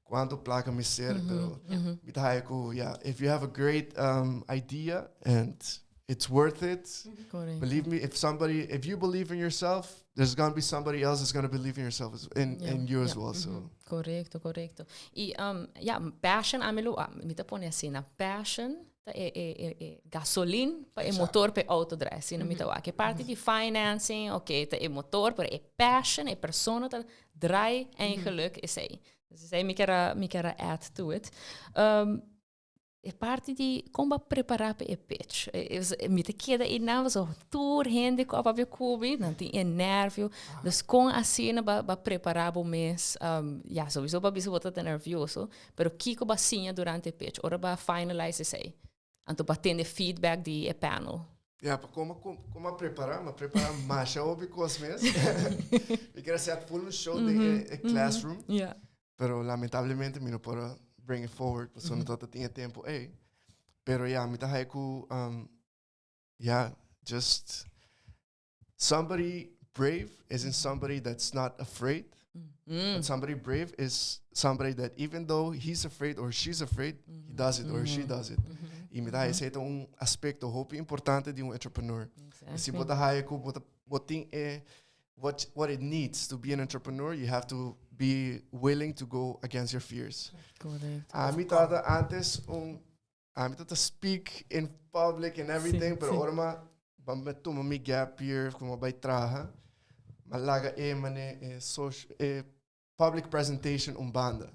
cuanto placa mester, pero mi ta haya cu, yeah, if you have a great idea and it's worth it, believe me, if you believe in yourself, there's going to be somebody else that's going to believe in yourself, as, in, in you as well. So. Correcto, correcto. Y ja, passion, ami lo, ah, mi ta pone asina, passion ta e gasolin pa e motor pa e auto draai. Asina mi ta wak. E parti di financing, ok, ta e motor, pero e passion, e persona ta draai eigenlijk esey. Dus esey mi kier a add to it. E parti di con bo a prepara pa e pitch. Mi ta keda ey nan so tur hende cu a papia cu mi, nan tin e nervio. Dus con asina bo a prepara bo mes, ja, sowieso bo a bisa bo ta nervioso, pero kico bo a siña durante e pitch, ora bo a finalize esey. Anto bo a tende feedback di e panel. Ja, pa con a prepara, m'a prepara masha hopi cos mes. Mi kier a set full un show den e classroom. Pero lamentablemente mi no por a bring it forward, pasobra no tabata tin e tempo ey. Pero ja, mi ta haya cu, ja, just somebody brave isn't somebody that's not afraid. But somebody brave is somebody that even though he's afraid or she's afraid, he does it or she does it. Y mi ta haya esey ta un aspecto hopi importante di un entrepreneur. Si bo ta haya cu bo ta, bo tin e what it needs to be an entrepreneur, you have to be willing to go against your fears. Ami tabata antes un, ami tabata speak in public and everything, pero ora m'a m'a tuma mi gap year, cu m'a bay traha, m'a laga e mane e social, e public presentation un banda.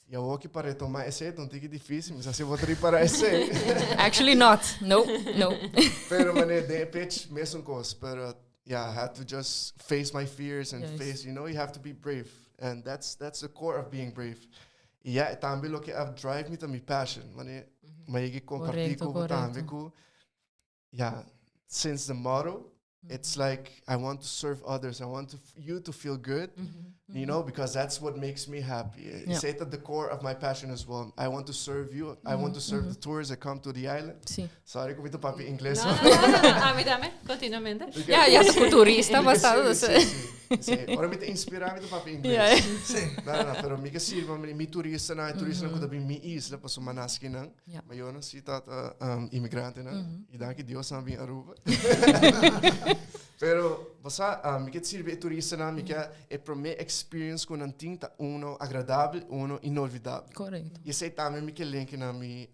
Y awor cu pa retoma esey ta un tiki dificil, mi sa si bo ta ripara esey. Actually not. No, no. Pero mane den e pitch mesun cos, pero yeah, I had to just face my fears and face, you have to be brave. And that's the core of being brave. Y yeah, tambe loke a drive me ta mi passion. Mane, m'a yega comparti cu bo tambe cu, yeah, since the motto, it's like I want to serve others. I want you to feel good, because that's what makes me happy. It's at the core of my passion as well. I want to serve you. I want to serve the tourists that come to the island. Sorry, cu mi ta papia Ingles. No, no, no, no. Ami tambe, continuamente. Ja, ja, cu turista bastante. Si. Ora mi ta inspira, mi ta papia Ingles. No, no, no, pero mi kier sirbi mi turistanan, turistanan cu ta bin mi isla, pasobra mi a nace akinan. Ma yo no si tata inmigrantenan. Y danki Dios nan bin Aruba. Pero, basa, mi kier sirbi e turistanan, mi kier e prome experience cu nan tin ta uno agradabel, uno inolvidabel. Y esey tambe mi kier link na mi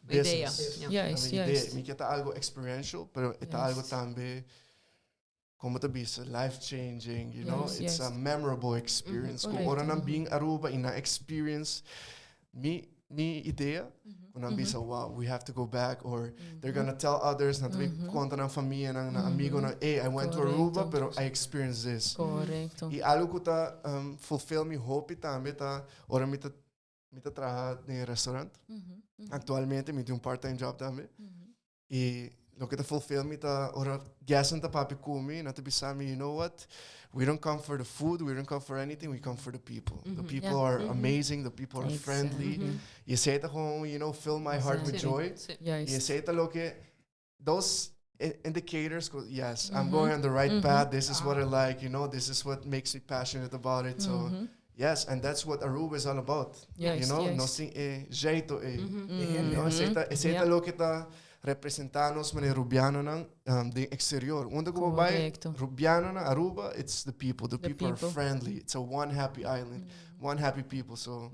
Idea. business. Mi idea. Mi kier ta algo experiential, pero e ta algo tambe, con ta bisa, life changing. It's a memorable experience. Cu ora nan bin Aruba y nan experience mi idea, cu nan bisa, "Wow, we have to go back," or they're gonna tell others, nan ta conta nan famia, nan amigo, nan, "Hey, I went to Aruba, pero I experienced this." Y algo cu ta fulfill mi hopi tambe ta, ora mi ta traha den restaurant. Actualmente mi tin un part-time job tambe. Y loke ta fulfill mi ta ora guests ta papia cu mi, nan ta bisa mi, "You know what? We don't come for the food, we don't come for anything, we come for the people. The people are amazing, the people are friendly." Y esey ta gewoon, fill my heart with joy. Y esey ta loke, those indicators go, yes, I'm going on the right path. This is what I like, this is what makes me passionate about it. So, yes, and that's what Aruba is all about. Nos tin e jeito e. Esey ta loke ta representa nos manera Rubianonan den exterior. Unda cu bo bay, Rubianonan, Aruba, it's the people. The people are people. Friendly. It's a one happy island. One happy people, so.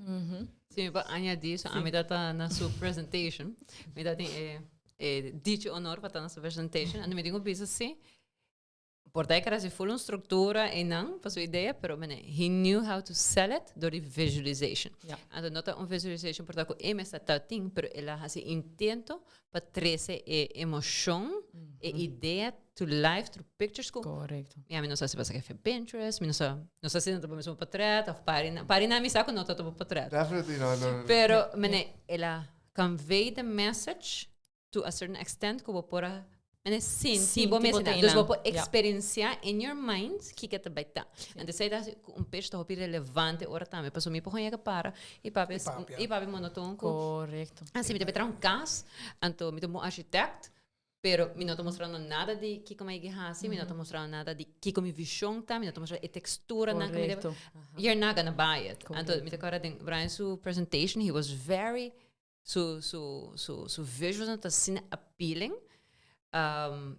Si mi por añadi, so ami ta na su presentation. Mi ta tin e, e dicho honor pa ta na su presentation. Anto mi tin ku bisa si, por ta e kere hasi full un structura einan pa su idea, pero mene, he knew how to sell it door di visualization. Anto no ta un visualization por ta ku e mester ta tin, pero el a hasi intento pa trese e emocion, e idea to life through pictures ku Ya mi no sa si pasa ke Pinterest, mi no sa, no sa si nan ta pone mesmo portret of pari na, pari na mi sa ku no ta topa portret. Definitely no, no, no. Pero mene el a convey the message to a certain extent ku bo por a mene sinti bo Sinti mes bo ta einan. Dus bo einan. por Ja. experiencia in your mind kiko ta bai ta. Anto esei ta hasi ku un pitch ta hopi relevante ora tambe. Pasobra mi por hoña ke para i papia I papia. i papia monoton ku Así mi ta bai traha un kas, anto mi ta un bon architect, Pero mi no ta mustrando nada di kiko mi a hasi, mi no ta mustrando nada di kiko mi vision ta, mi no ta mustrando e texturanan ku mi ta. You're not gonna buy it. Anto mi ta kòrda den Brian su presentation, he was very, su su su su visuals ta asina appealing.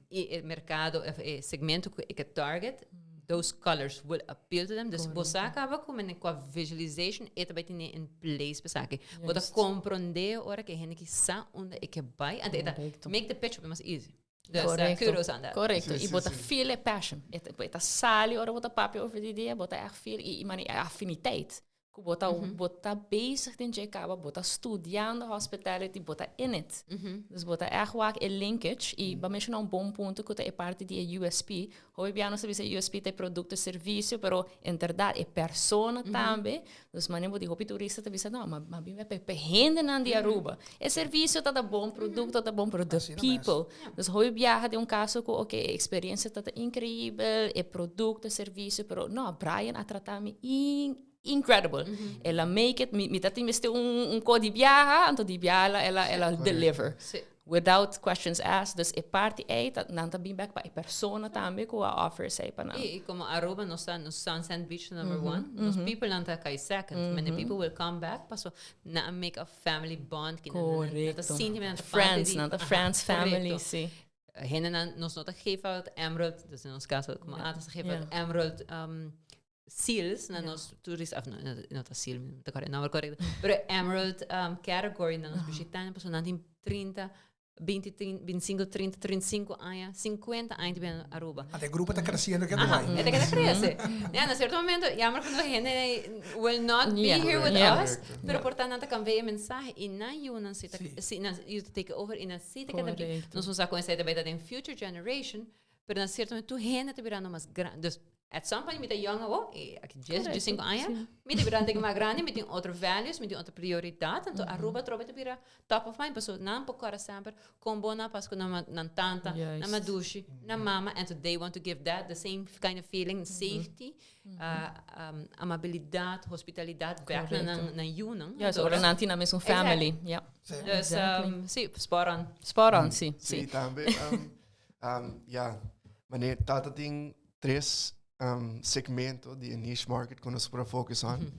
I e merkado, e segmento ku e ke target, those colors will appeal to them. Dus bo sa kaba ku mene kua visualization e ta bai tene in place pa esaki. Bo ta komprondé ora ku e hende ki sa unda e ke bai. Anto e ta make the pitch hopi mas easy. Dus kudos on that. Korekto. I bo ta feel e passion. E ta sali ora bo ta papia over di idea, bo ta ègt feel i mane e afiniteit. Ku bo ta bo ta bezig den dje kaba, bo ta studiando hospitality, bo ta in it. Dus bo ta ègt wak e linkage i bo a menshoná un bon punto ku ta e parti di e USP. Hopi bia nos ta bisa e USP ta e produkto e servisio, pero en bèrdat e persona tambe. Dus manera bo di hopi turista ta bisa no, ma ma bin wak pa e hendenan di Aruba. E servisio ta ta bon, produkto ta bon, pero the people. Dus hopi biaha den un kaso ku oke e eksperensia ta ta inkreibel, e produkto, e servisio, pero no, Brian a trata mi incredible. El a make it, mi, mi ta tin mester un, un ko di biaha, anto di biaha el a, el a, el a deliver. Sí. Without questions asked. Dus e parti ei, ta, nan ta bin bek pa e persona tambe ku a offer esei pa nan. I, i como Aruba nos ta, nos Sunset Beach number one, nos people nan ta kai second. Many people will come back, paso nan a make a family bond ki nan, nan, nan ta Correcto. sinti nan ta parte Friends, di, nan ta aha, friends, family, correcto. sí. Hendenan, nos no ta geef out emerald, dus in ons caso como ATAS ta geef out emerald um, seals na nos toerist, of no, no, no ta seal, mi ta kòrda e nòmber korekto, pero emerald um, category na nos bishitante, pasobra nan tin 30, 20, 30, 25, 30, 35 aña, 50 aña ta bini Aruba. Ante e grupo ta creciendo ke Aha, bai. e ta keda crece. Ja, na cierto momento, jammer genoeg hende will not be here with us, pero por ta nan ta convey e mensahe y nan yunan si ta, si nan yu ta take over y nan si ta keda bi. Nos no sa con esei ta bai ta den future generation, pero na cierto momento tur hende ta birando mas grandi. Dus At some point mi ta young awo, i aki dies, diescinco aña, mi ta bira antes mas grandi, mi tin otro values, mi tin otro prioridad, anto Aruba atrobe ta bira top of mind, pasobra nan por kòrda semper kon bo nan a pasa ku nan nan tanta, nan madushi, nan mama, anto they want to give that the same kind of feeling, safety, amabilidad, hospitalidad bek na nan nan yunan. Juist, ora nan tin nan mesun family, ja. Dus, si, spot on. Spot on, si, si. Si, tambe, ja, manera tata tin tres um, segmento di e niche market ku nos por a focus on.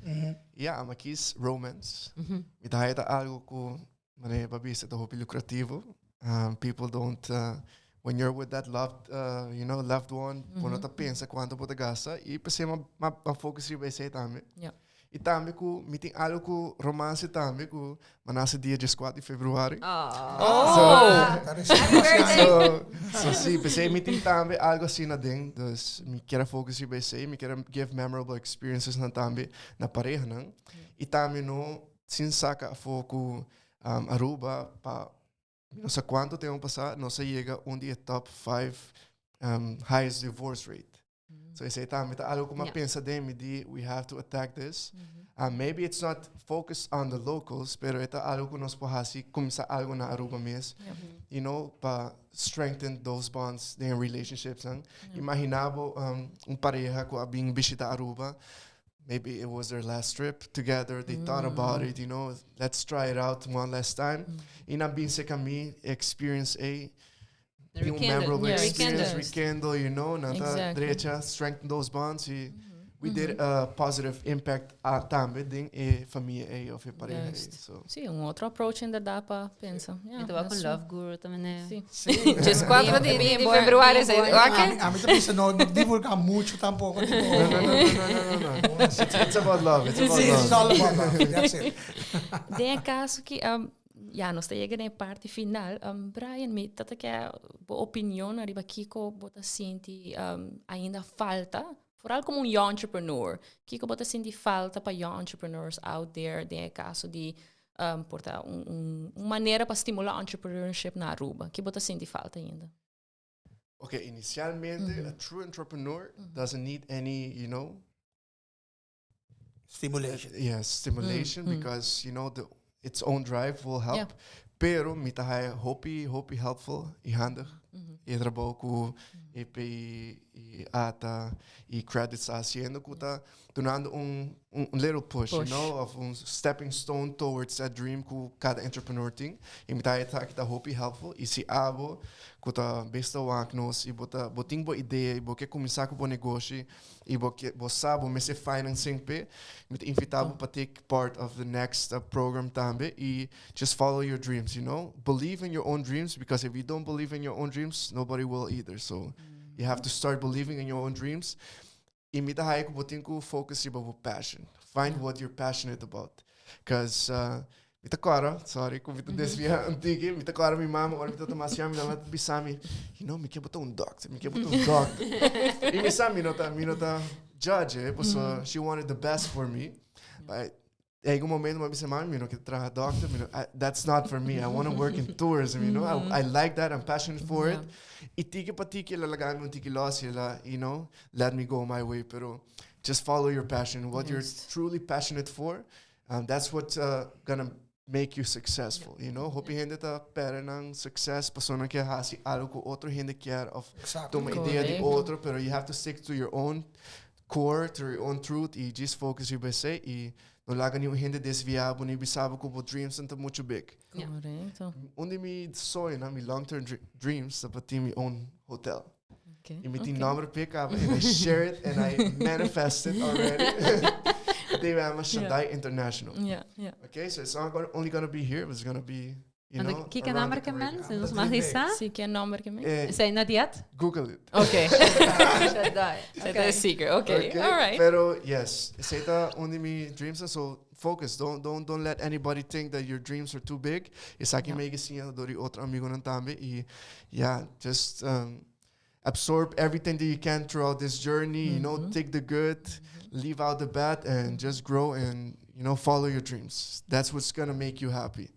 Ja, mi a kies romance. Mi ta haya ta algo ku, manera bo a bisa, ta hopi lucrativo. People don't, when you're with that loved, you know, loved one, bo no ta pensa kuantu bo ta gasta. I p'esei mi a mi a focus riba esei tambe. I tambe ku mi tin algo ku romance tambe ku mi a nase dia dieskuater di februari. Oh! So, so si, p'esei mi tin tambe algo asina den. Dus mi kier a focus riba esei, mi kier a give memorable experiences nan tambe na parehanan. I tambe no sin saka afó ku Aruba pa mi no sa kuantu tempu pasá nos a yega un di e top five highest divorce rate. So esei tambe ta algo ku mi a pensa den mi di we have to attack this. Maybe it's not focused on the locals, pero e ta algo ku nos por hasi kuminsá algo na Aruba mes, you know, pa strengthen those bonds den relationshipsnan. Imagina bo un pareha ku a bin bishita Aruba, maybe it was their last trip together, they thought about it, you know, let's try it out one last time. I nan bin serka mi, experience ei, Tin un memorable experience, rekindle, you know, nan ta drecha, strengthen those bonds y mm -hmm. we did a positive impact a tambe den e famia ei of e pareha ei. Juist. So. Sí, un otro approach inderdaad pa pensa. Ja, Mi ta wak dat un is love guru tambe ne. Sí. Sí. Djes 4 di, di, di Born- februari, being zei born. wak, A mi, a mi ta pensa no, no divulga mucho tampoco. Tipo, No, no, no, no, no, no, no. It's, it's about love. It's about Sí, it's love. all about love. That's it. Den e caso cu um, ja, nos ta yega na e parti final. Um, Brian, mi tata ke bo opinion ariba kiko bo ta sinti um, ainda falta. Vooral como un young entrepreneur. Kiko bo ta sinti falta pa young entrepreneurs out there den e caso di um, por ta un, un, un manera pa stimula entrepreneurship na Aruba. Ki bo ta sinti falta ainda? Okay, inicialmente, a true entrepreneur doesn't need any, Stimulation. Yes, stimulation because the its own drive will help. Pero mi ta haya hopi hopi helpful y handig. E trabou cu API y ATA y Qredits ta haciendo cu ta dunando un, un, un little push, Push. of un stepping stone towards that dream cu cada entrepreneur tin. Y mi ta haya ta ta hopi helpful. Y si abo cu ta besta wak nos y bo ta bo tin bo idea y bo ke cuminsa cu bo negoshi y bo ke bo sa bo mester financing pe, mi ta invita bo pa take part of the next program tambe y just follow your dreams. Believe in your own dreams because if you don't believe in your own dreams, nobody will either. So you have to start believing in your own dreams. Y mi ta haya cu bo tin cu focus riba bo passion. Find what you're passionate about. Because mi ta corda, sorry, cu mi ta desvia un tiki, mi ta corda mi mama, ora mi ta mas young, mi mama bisa mi, mi ke bo ta un doctor, mi ke bo ta un doctor. Y mi sa, mi no ta judge, eh, so she wanted the best for me. But e un momento mi a bisa, mami, mi no ke traha doctor, mi no, that's not for me. I want to work in tourism. I like that, I'm passionate for it. Y tiki pa tiki, el a laga mi un tiki los, el a, let me go my way. Pero just follow your passion, what you're Juist. truly passionate for. That's what's gonna make you successful. Hopi hende ta perde nan success, persona ke hasi algo cu otro hende kier of tuma idea di otro, pero you have to stick to your own core, to your own truth y just focus riba esey y no laga ningun hende desvia bo ni bisa bo cu bo dreams ta mucho big. Un di mi soño, na, mi long term dreams, ta pa tin mi own hotel. Y mi tin nomber pick up and I share it and I manifest it already. They yama Shaddai International. Okay, so it's not only gonna be here, but it's gonna be, Ki around nomber the ke men? Caribbean. Si nos mag bisa? Sí, ki nomber ke men? Esey not yet? Google it. Okay. Shaddai. Okay. That's a secret. Okay. All right. Pero yes, esey ta un di mi dreams, so focus. Don't let anybody think that your dreams are too big. Esaki mi a siña di otro amigonan tambe y yeah, just absorb everything that you can throughout this journey. Take the good, leave out the bad, and just grow and follow your dreams. That's what's gonna make you happy.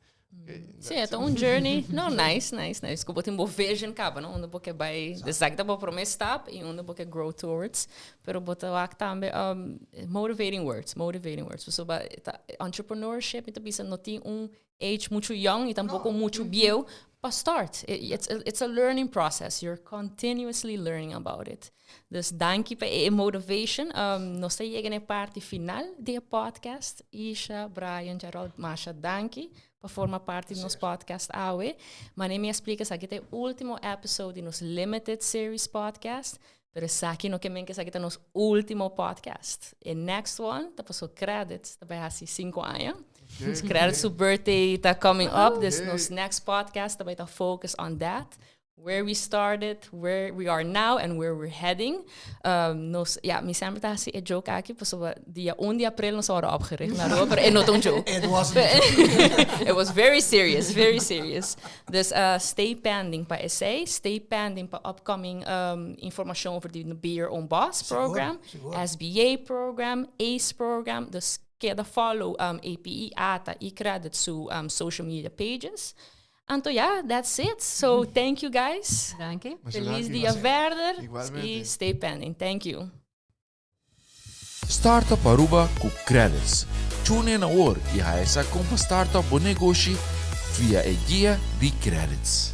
Okay, Sí, that's e un journey. No, nice, nice, nice. Cu bo tin bo vision caba, no? Unda bo ke bay, exacto bo prome stap y unda bo ke grow towards. Pero bo ta wak tambe motivating words, motivating words. So ba ta, entrepreneurship, ta bisa no tin un age mucho young y tampoco mucho bieu pa start. It's a learning process. You're continuously learning about it. Dus danki pa e motivation. Nos ta yega na e parti final di e podcast. Isha, Brian, Gerald, masha, danki pa forma parti di nos podcast awe. Manera mi a splica, esaki ta e ultimo episode di nos limited series podcast. Pero esaki no ke men cu esaki ta nos ultimo podcast. E next one, ta paso Qredits, ta bay hasi 5 aña. Qredits su birthday ta coming up. Dus nos next podcast ta bay ta focus on that. Where we started, where we are now, and where we're heading. Nos, ja, mi semper ta hasi e joke aki, paso dia 1 di april nos a wordo opgericht na Aruba, pero e no ta un joke. It wasn't a joke. It was very serious, very serious. Dus stay pending pa esey, stay pending pa upcoming informacion over di Be Your Own Boss program, SBA program, ACE program, dus keda follow APE, ATA y Qredits su social media pages. Anto ja, that's it. So thank you guys. Danki. Masha Feliz danki. dia verder. Igualmente. Y stay pending. Thank you. Startup Aruba cu Qredits. Tune in awor y haya sa con pa startup bo negoshi via e guia di Qredits.